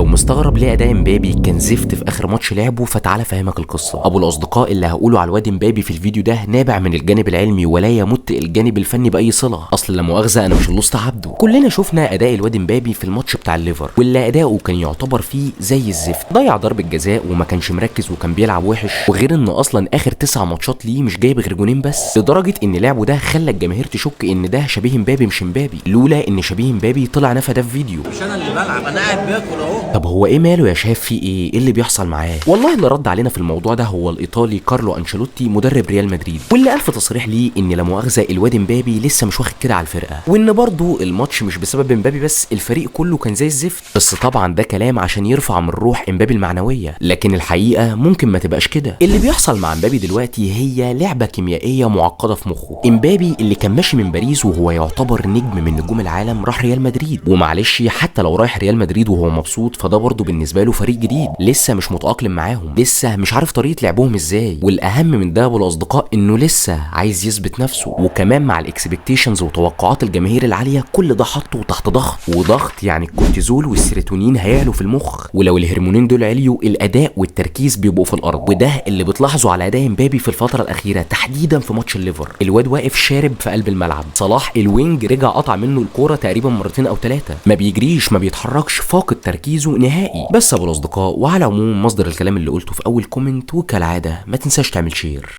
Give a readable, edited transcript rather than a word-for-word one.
ولو مستغرب ليه اداء امبابي كان زفت في اخر ماتش لعبه، فتعالى فهمك القصه. ابو الاصدقاء، اللي هقوله على الواد امبابي في الفيديو ده نابع من الجانب العلمي ولا يمت الجانب الفني باي صله. اصل لا مؤاخذة انا مش الأسطى عبده. كلنا شفنا اداء الواد امبابي في الماتش بتاع الليفر، واللي اداؤه كان يعتبر فيه زي الزفت. ضيع ضربه جزاء وما كانش مركز وكان بيلعب وحش، وغير انه اصلا اخر 9 ماتشات ليه مش جايب غير جونين بس، لدرجة ان لعبه ده خلى الجماهير تشك ان ده شبيه امبابي مش امبابي، لولا ان شبيه امبابي طلع نفى ده في فيديو. مش انا اللي بلعب، انا قاعد باكل اهو. طب هو ايه ماله يا شاف؟ في ايه؟ ايه اللي بيحصل معاه؟ والله اللي رد علينا في الموضوع ده هو الايطالي كارلو انشيلوتي مدرب ريال مدريد، واللي قال في تصريح ليه ان لا مؤاخذة الواد امبابي لسه مش واخد كده على الفرقة، وان برضه الماتش مش بسبب امبابي بس، الفريق كله كان زي الزفت. بس طبعا ده كلام عشان يرفع من روح امبابي المعنوية، لكن الحقيقة ممكن ما تبقاش كده. اللي بيحصل مع امبابي دلوقتي هي لعبه كيميائية معقدة في مخه. امبابي اللي كان ماشي من باريس وهو يعتبر نجم من نجوم العالم راح ريال مدريد، ومعلش حتى لو رايح ريال مدريد وهو مبسوط فده برضه بالنسبة له فريق جديد لسه مش متاقلم معاهم، لسه مش عارف طريقه لعبهم ازاي. والاهم من ده والاصدقاء انه لسه عايز يثبت نفسه، وكمان مع ال expectations وتوقعات الجماهير العالية كل ده حطه تحت ضغط، وضغط يعني الكورتيزول والسيروتونين هيعلوا في المخ، ولو الهرمونين دول عليوا الاداء والتركيز بيبقوا في الارض. وده اللي بتلاحظه على اداء امبابي في الفترة الاخيرة تحديدا في ماتش الليفر. الواد واقف شارب في قلب الملعب، صلاح ال wing رجع قطع منه الكورة تقريبا مرتين او 3، ما بيجريش ما بيتحركش، فاقد تركيزه نهائي. بس ابو الاصدقاء، وعلى العموم مصدر الكلام اللي قلته في اول comment، وكالعادة ما تنساش تعمل share.